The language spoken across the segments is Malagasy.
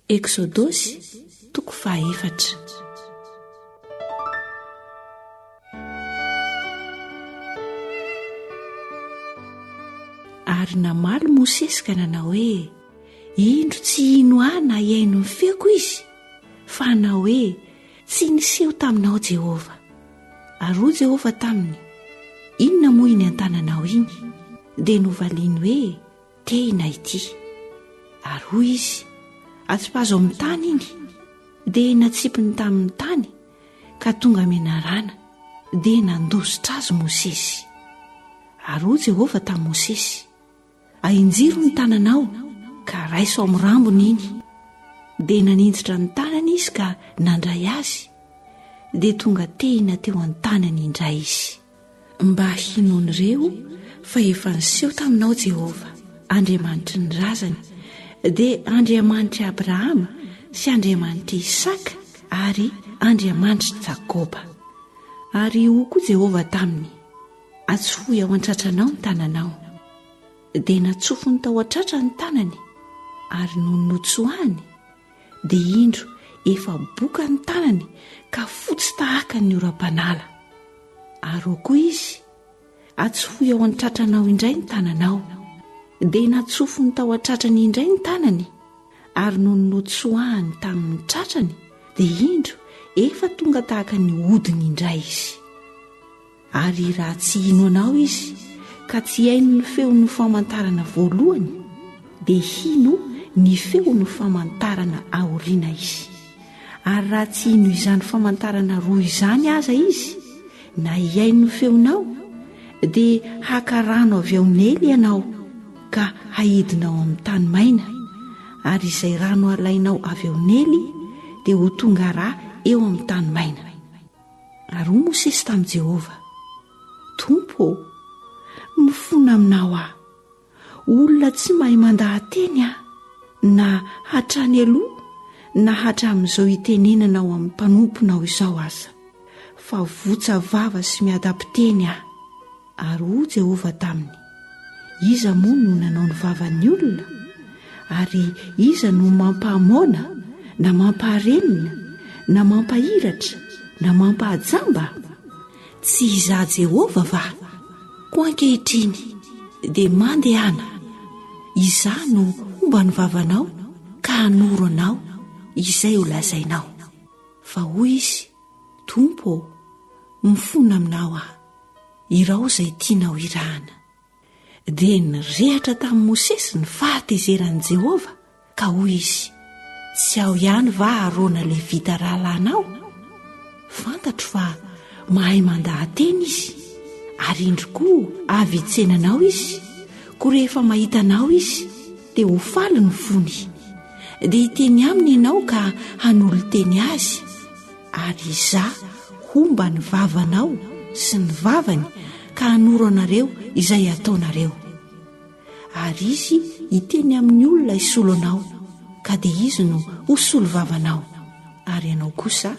Eksodosy toko fahaefatra. Ary namaly Mosesy ka nanao hoe, Indro tsy hino ahy na hihaino ny feoko izy, fa hanao hoe, Tsy niseho taminao Jehovah. Ary hoy Jehovah taminy, Inona moa iny an-tananao iny? Dia novaliany hoe, Tehina ity. Ary hoy izy, Atsipazo amin'ny tany iny. Dia natsipiny tamin'ny tany, ka tonga menarana, dia nandositra azy Mosesy. Ary hoy Jehovah tamin'i Mosesy, Ahinjiro ny tananao, ka raiso amin'ny rambony iny. Dia naninjitra ny tanany izy ka nandray azy, dia tonga tehina teo an-tanany indray izy. Mba hinoan'ireo fa efa niseho taminao Jehovah, Andriamanitry ny razany, dia Andriamanitr'i Abrahama sy Andriamanitr'i Isaka ary Andriamanitr'i Jakoba. Ary hoy koa Jehovah taminy, Atsofohy ao an-tratranao ny tananao. Dia natsofony tao an-tratra ny tanany, ary nony notsoahany, dia indro efa boka ny tanany ka fotsy tahaka ny oram-panala. Ary hoy koa izy, Atsofohy ao an-tratranao indray ny tananao. Dia natsofony tao an-tratrany indray ny tanany, ary nony notsoahany tamin'ny tratrany, dia indro efa tonga tahaka ny hodiny indray izy. Ary raha tsy hino anao izy ka tsy hihaino ny feon'ny famantarana voalohany, dia hino ny feon'ny famantarana aoriana izy. Ary raha tsy hino izany famantarana roa izany aza izy, na hihaino ny feonao, dia haka rano avy ao Neily ianao ka haidinao amin'ny tany maina, ary izay rano alainao avy ao Neily dia ho tonga ra eo amin'ny tany maina. Ary hoy Mosesy tamin'i Jehovah, Tompo ô, mifona aminao aho. Olona tsy mahay mandaha-teny aho, na hatrany aloha na hatramin'izao itenenanao amin'ny mpanomponao izao aza, fa votsa vava sy miadam-piteny aho. Ary hoy Jehovah taminy, Iza moa no nanao ny vavan'ny olona? Ary iza no mampahamoana, na mampaharenina, na mampahiratra, na mampahajamba? Tsy Izaho Jehovah va? Koa ankehitriny dia mandehana, Izaho no homba ny vavanao ka hanoro anao izay holazainao. Fa hoy izy, Tompo ô, mifona aminao aho. Irao izay tianao hirahana. Dia nirehatra tamin'i Mosesy ny fahatezeran'i Jehovah, ka hoy izy, Tsy ao ihany va Arona Levita rahalahinao? Fantatro fa mahay mandaha-teny izy, ary indro koa avy hitsena anao izy, koa rehefa mahita anao izy, dia ho faly ny fony. Dia hiteny aminy ianao ka hanolo-teny azy, ary Izaho homba ny vavanao sy ny vavany ka hanoro anareo izay hataonareo. Ary izy hiteny amin'ny olona hisolo anao, ka dia izy no ho solo vavanao, ary ianao kosa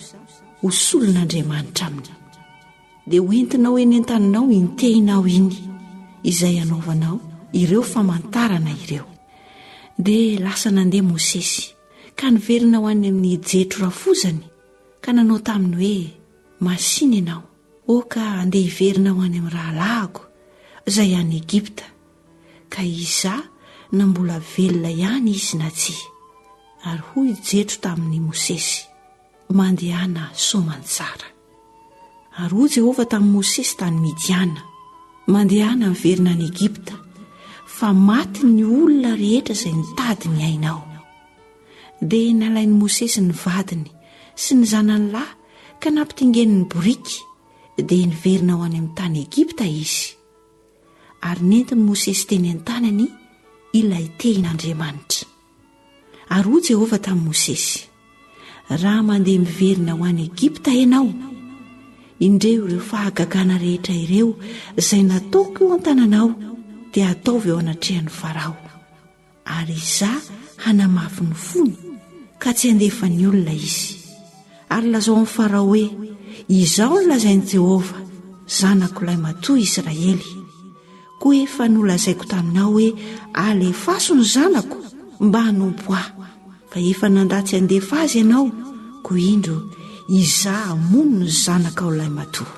ho solon'Andriamanitra aminy. Dia hoentinao eny an-taninao iny tehinao iny, izay hanaovanao ireo famantarana ireo. Dia lasa nandeha Mosesy. ka niverina ho any amin'i Jetro rafozany ka nanao taminy hoe, Masìna ianao, aoka handeha hiverina ho any amin'ny rahalahiko izay any Egypta, ka hizaha na mbola velona ihany izy na tsia. Ary hoy Jetro tamin'i Mosesy, Mandehana soamantsara. Ary hoy Jehovah tamin'i Mosesy tany Midiana, Mandehana miverina any Egypta, fa maty ny olona rehetra izay nitady ny ainao. Dia nalain'i Mosesy ny vadiny sy ny zanany lahy ka nampitingeniny boriky, dia niverina ho any amin'ny tany Egypta izy. Ary nentin'i Mosesy teny an-tanany ilay tehin'Andriamanitra. Ary hoy Jehovah tamin'i Mosesy, Raha mandeha miverina ho any Egypta ianao, indreo ireo fahagagana rehetra ireo izay nataoko eo an-tananao dia ataovy eo anatrehan'i Farao. Ary Izaho hanamafy ny fony ka tsy handefa ny olona izy. Ary lazao amin'i Farao hoe, 'Izao no lazain'i Jehovah, Zanako lahimatoa Israely. Koa efa nolazaiko taminao hoe, Alefaso ny zanako mba hanompo ahy. Fa efa nandà tsy handefa azy ianao, koa indro, izaho hamono ny zanakao lahimatoa.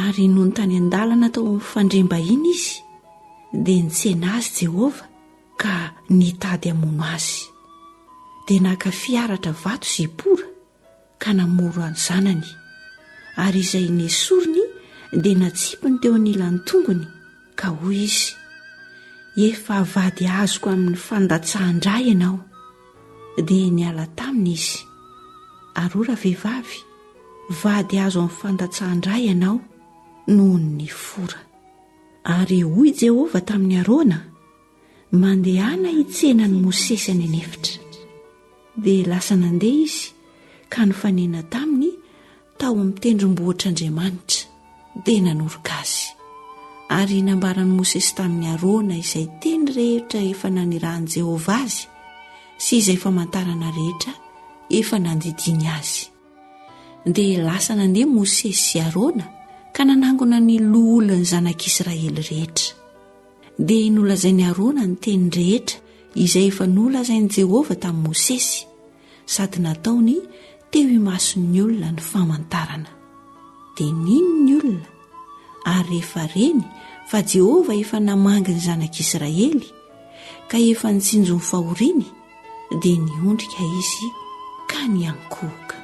Ary nony tany an-dalana tao amin'ny fandriam-bahiny izy, dia nitsena azy Jehovah ka nitady hamono azy. Dia naka fiaratra vato Zipora ka namoro ny zanany, ary izay nesoriny dia natsipiny teo anilan'ny tongony, ka hoy izy, Efa vady azoko amin'ny fandatsahan-dra ianao. Dia niala taminy izy. Ary hoy ravehivavy, Vady azo amin'ny fandatsahan-dra ianao noho ny fora. Ary hoy Jehovah tamin'i Arona, Mandehana hitsena an'i Mosesy any an'efitra. Dia lasa nandeha izy ka nifanena taminy tao amin'ny tendrombohitr'Andriamanitra, dia nanoroka azy. Ary nambaran'i Mosesy tamin'i Arona izay teny rehetra efa nanirahan'i Jehovah azy sy izay famantarana rehetra efa nandidiany azy. Dia lasa nandeha Mosesy sy Arona ka nanangona ny loholon'ny zanak'Israely rehetra. Dia nolazain'i Arona ny teny rehetra izay efa nolazain'i Jehovah tamin'i Mosesy, sady nataony teo imason'ny olona ny famantarana. Dia nino ny olona, ary rehefa reny fa Jehovah efa namangy ny zanak'Israely, ka efa nitsinjo ny fahoriany, dia niondrika izy ka niankohoka.